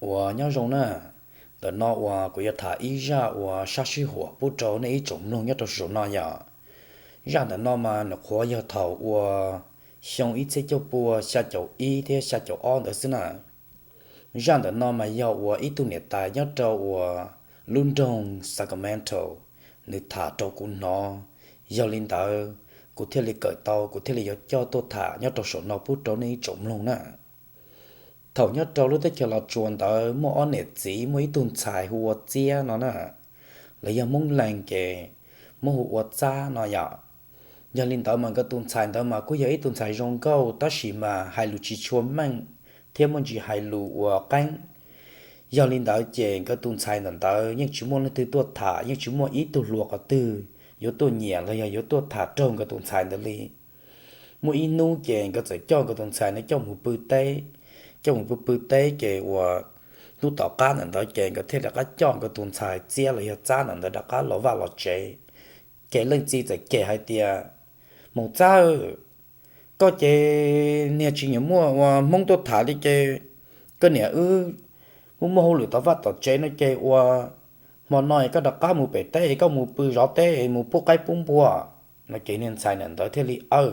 Uas nyob zoo na, ntawm no uas kuv yuav tham ib zaj uas sab sij huam pub rau nej ib tsoom mloog nyob rau saum no yom. Zaj ntawm no mas nws qhuav yog thaum uas xyoo ib txhiab cuaj pua xya caum ib thiab xya caum ob ntawd xwb na. Zaj ntawm no mas yog uas ib tug niam tais nyob rau uas lub nroog Sacramento, nws tham rau kuv hnov. Yog li ntawd, kuv thiaj li kawm tau, kuv thiaj li yuav coj tuaj tham nyob rau saum no pub rau nej ib tsoom mloog na. Thaum nyob rau lub teb chaws Los Tsuas ntawd muaj ob niam txiv muaj ib tug ntxhais hu ua Txiab no na, lawv yog Hmoob Lees ces muab hu ua Txab no yom. Yog li ntawd mas nkawd tus ntxhais ntawd mas kuj yog ib tug ntxhais zoo nkauj tab sis mas hais lus tsis tshua meej thiab muaj ntsis hais lus uas qeeb. Yog li ntawd ces nkawd tus ntxhais ntawm ntawd yeej tsis muaj leej twg tuaj tham, yeej tsis muaj ib tug hluas qhov twg yuav tuaj nyiam los yog yuav tuaj tham raug nkawd tus ntxhais ntawd li. Muaj ib hnub ces nkawd txawm coj nkawd tus ntxhais ntawd coj mus pw teb. Coj mus pw pw teb ces uas hnub tom qab ntawm ntawd ces nkawd thiaj rov qab coj nkawd tus ntxhais Txiab los yog Txab ntawm ntawd rov qab los vaj los tsev. Ces leej txiv txawm cem hais tias, Maum Txab, koj ces niag tsis nyiam muaj uas Hmoob tuaj tham li ces koj niam wb muaj muaj hauj lwm tom vaj tom tsev no ces uas hmo no koj rov qab mus pem teb es koj mus pw zov teb mus pub qaib pub npua. No ces niag ntxhais ntawm ntawd thiaj li aw,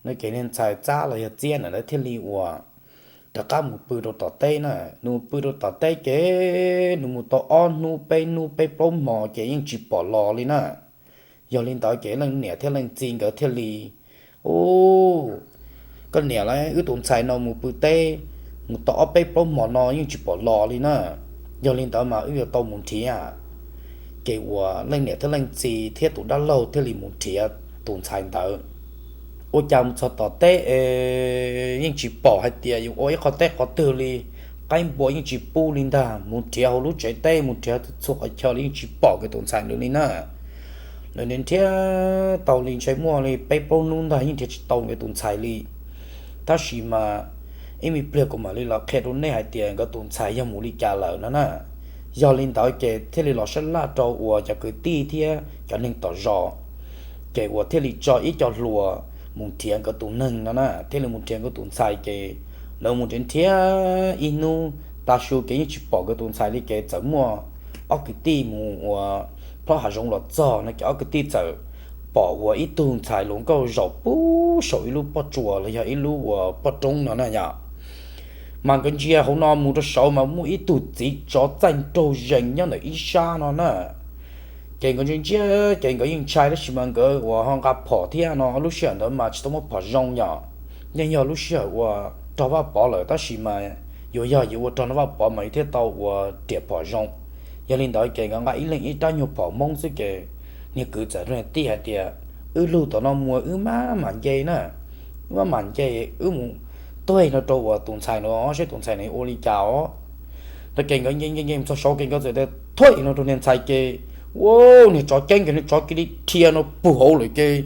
no ces niag ntxhais Txab los yog Txiab ntawm ntawd thiaj li uas rov qab mus pw rau tom teb na. Nws mus pw rau tom teb ces nws mus tau ob hnub peb hnub peb plaub hmo ces yeej tsis pom los li na. Yog li ntawd ces leej niam thiab leej txiv nkawd thiaj li, u, koj niam, wb tus ntxhais no mus pw teb mus tau ob peb plaub hmo no yeej tsis pom los li na. Yog li ntawd mas wb yuav tau mus nrhiav. Ces uas leej niam thiab leej txiv thiab tus dab laug thiaj li mus nrhiav tus ntxhais ntawd. Ua cas mus txog tom teb es yeej tsis pom hais tias yus ua ib qho teb qhov twg li, qaib npua yeej tsis pub li ntag. Mus nrhiav hauv lub tsev teb, mus nrhiav txhua qhov chaw li yeej tsis pom nkawd tus ntxhais ntawd li na. Lawv nrhiav tau li ntshe muaj li peb plaub hnub ntag yeej nrhiav tsis tau nkawd tus ntxhais li. Tab sis mas ib me pliag kuv mam li los qhia rau nej hais tias nkawd tus ntxhais yog mus li cas lawm no na. Yog li ntawd ces thiaj li los sab laj rau uas cov kwv tij thiab cov neeg tom zos, ces uas thiaj li tso ib co hluas mus nrhiav nkawd tus neeg no na, thiaj li mus nrhiav nkawd tus ntxhais. Ces lawv mus nrhiav nrhiav ib hnub tas su ces yeej tsis pom nkawd tus ntxhais li ces txawm muaj ob kwv tij mus uas plob hav zoov los txog no ces ob kwv tij txawm pom uas ib tug ntxhais hluas nkauj zaum pub saum ib lub pob tsuas los yog ib lub uas pob roob no na yom. Mas nkawd ntsia hauv no mus rau saud mas muaj ib tug txiv tsov txaij nraug zees nyob ntawm ib sab no na. Ces nkawd ntsia ntsia ces nkawd yeej ntshai tab sis mas nkawd uas ho nqa phom thiab no, lub sij hawm ntawd mas tsis tau muaj phom zoo yom. Yeej yog lub sij hawm uas rog Vaj Pov lawm tab sis mas yuav yog yuav ua rog no Vaj Pov mas yuav thiaj tau uas riam phom zoo. Yog li ntawd ces nkawd nqa ib leeg ib rab nyuag phom Hmoob xwb ces niag kwv txawm rau niag tij hais tias, wb lug tom no mus wb mam mam nce na, wb mam mam nce, wb mus tuag no rau uas tus ntxhais no saib tus ntxhais no ua li cas os. Tag kis nkawd nce nce nce txog saud ces nkawd txawm tuag no rau niag ntxhais ces, ua, niag tsov ceeb ces niag tsov cia li dhia no puag hauv lawm ces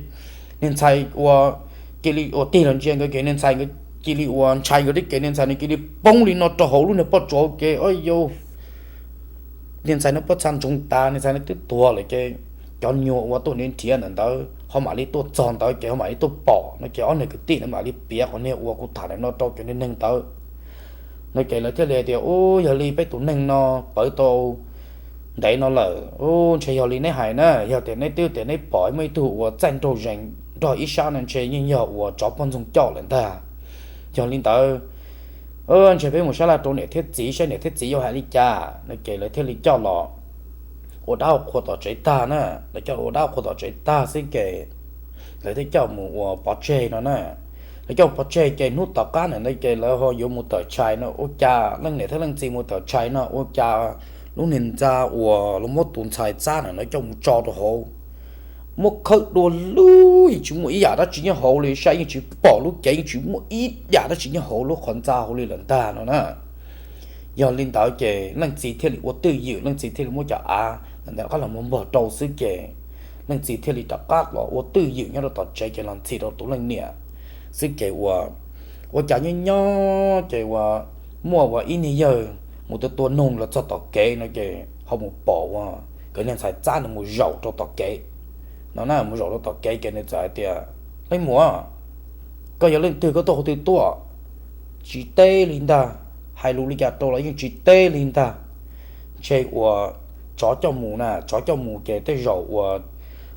niag ntxhais ua cia li ua tig los ntsia nkawd ces niag ntxhais nkawd cia li ua ntshai nkawd thiab ces niag ntxhais nws cia li poob li no rau hauv lub niag pob tsuas ces, o yau, niag ntxhais no pob txha ntsoov tas, niag ntxhais no twb tuag lawm ces cov nyuag uas tuaj nrhiav ntawm ntawd ho mam li tuaj txog ntawd ces ho mam li tuaj pom no ces ob niag kwv tij ntawd mam li piav qhov niag uas kuv tham ntawm no rau cov niag neeg ntawd. No ces lawv thiaj li hais tias, u, yog li peb tus neeg no pawv tau ntev no lawm, u, ntshe yog li neb hais na, yog tias neb twb tias neb pom muaj ib tug uas txaij nraug zees nrog ib sab no ntshe yeej yog uas tsov poj ntxoog coj lawm ntag. Yog li ntawd, ntshe peb mus sab laj rau niam thiab txiv saib niam thiab txiv yuav hais li cas no ces lawv thiaj li coj los ua dab ua qhua tom tsev tag na. Lawv coj los ua dab ua qhua tom tsev tag xwb ces lawv thiaj coj mus ua pov tseg no na. Lawv coj mus pov tseg ces hnub tom qab ntawd ces lawv ho yuav mus tawm tshais no, ua cas leej niam thiab leej txiv mus tawm tshais no ua cas lub niag ntxa uas lawv muab tus ntxhais Txab ntawd coj mus tso rau hauv, muab khawb dua lug yeej tsis muaj ib yam dab tsi nyob hauv li, saib yeej tsis pom lub cev, yeej tsis muaj ib yam dab tsi nyob hauv lub qhov ntxa hauv li lawm ntag no na. Yog li ntawd ces leej txiv thiaj li ua twj ywm, leej txiv thiaj li muab cov av ntawd rov qab los mus npog rau xwb ces leej txiv thiaj li rov qab los ua twj ywm nyob rau tom tsev ces los ntxhi rau tus leej niam xwb ces ua, ua cas nyob nyob ces ua, muaj ua ib niag yawg mus tua tua noog los txog tom kev no ces ho mus pom ua nkawd niag ntxhais Txab nws mus zaum rau tom kev no na. Mus zaum rau tom kev ces nws txawm hais tias, leej muam, koj yog leej twg, koj tuaj qhov twg tuaj? Tsis teb li ntag. hais lus li cas rau los yeej tsis teb li ntag. Ntshe uas tsov coj mus na, tsov coj mus ces tej zaum uas,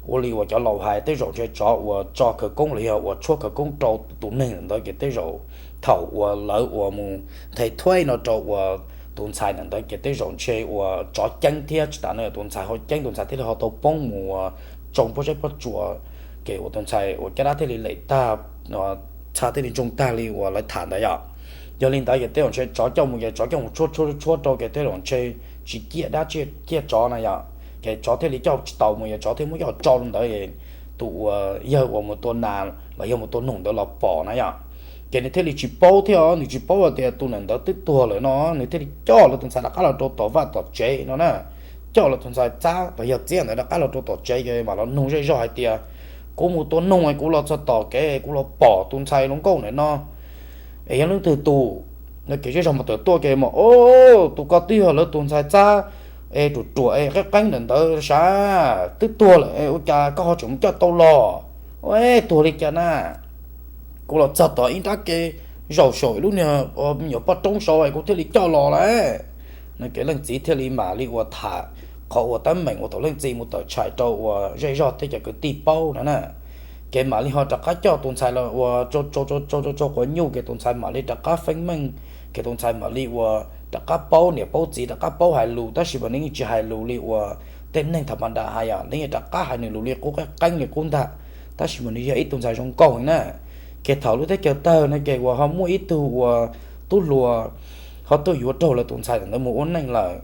ua li uas cov laus hais, tej zaum ntshe tsov uas tso khawv koob los yog uas tshuab khawv koob rau tus neeg ntawd ces tej zaum thaum uas lawv uas mus nthe thuaib no rau uas tus ntxhais ntawd ces tej zaum ntshe uas tsov ceeb thiab tsis tas no tus ntxhais ho ceeb, tus ntxhais thiaj li ho tau poob mus uas tsoo pob zeb pob tsuas, ces uas tus ntxhais uas caj dab thiaj li lem tag, txha thiaj li ntsoog tag li uas lawv tham ntawd yom. Yog li ntawd ces tej zaum ntshe tsov coj mus ces tsov coj mus tshuab tshuab tshuab rau ces tej zaum ntshe tsis ciaj dab ciaj tsov na yom, ces tsov thiaj li coj tsis tau mus ces tsov thiaj muab coj tso rau ntawd, tus uas yawg uas mus tua nas los yog mus tua noog ntawd los pom na yom. Ces nws thiaj li tsis paub thiab, nws tsis paub hais tias tus nam ntawd twb tuag lawm no, nws thiaj li coj lawv tus ntxhais rov qab los rau tom vaj tom tsev no na, coj lawv tus ntxhais Txab los yog Txiab ntawd rov qab los rau tom tsev ces mam los nug zej zog hais tias, kuv mus tua noog kuv los txog tom kev kuv los pom tus ntxhais hluas nkauj ntawm no es yog leej twg tus? No ces zej zog mus tawm tuaj ces mas, o, tus ko twb yog lawv tus ntxhais Txab es ruam ruam es qeeb qeeb ntawm ntawd sav, twb tuag lawm es ua cas koj ho tseem mus coj tau los? Ua, tuag li cas na? Kuv los txog tom ib nrab kev zaum saum lub niag me nyuam poj roob saud es kuv thiaj li coj los lawm. No ces leej txiv thiaj li mam li uas tham qhov uas teeb meem uas thaum leej txiv mus tawm tshais rau uas zej zog thiab cov kwv tij paub no na. Ces mam li ho rov qab coj tus ntxhais los uas tso tso tso tso quav nyuj ces tus ntxhais mam li rov qab feeb meej, ces tus ntxhais mam li uas rov qab paub niam paub txiv, rov qab paub hais lus, tab sis mas nws yeej tsis hais lus li uas tej neeg tham ma nra hais yom, nws yeej rov qab hais nws lus li qub qeeb qeeb li qub ntag, tab sis mas nws yog ib tug ntxhais zoo nkauj heev na. Ces thaum lub teb chaws tawg no ces uas ho muaj ib tug uas tub hluas ho tuaj yuav raug lawv tus ntxhais ntawd mus ua neej lawm.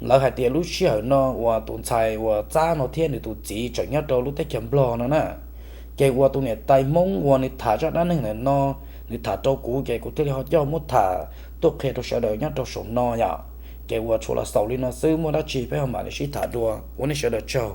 Lawv hais tias lub sij hawm no uas tus ntxhais uas Txab no thiab nws tus txiv tseem nyob rau lub teb chaws Nplog no na. Ces uas tus niam tais Hmoob uas nws tham zaj dab neeg ntawm no, nws tham rau kuv ces kuv thiaj li ho coj muab tham tuaj qhia rau sawv daws nyob rau saum no yom. Ces uas tsuas los xaus li no xwb, muaj dab tsi peb ho mam li sib tham dua, ua nej sawv daws tsaug.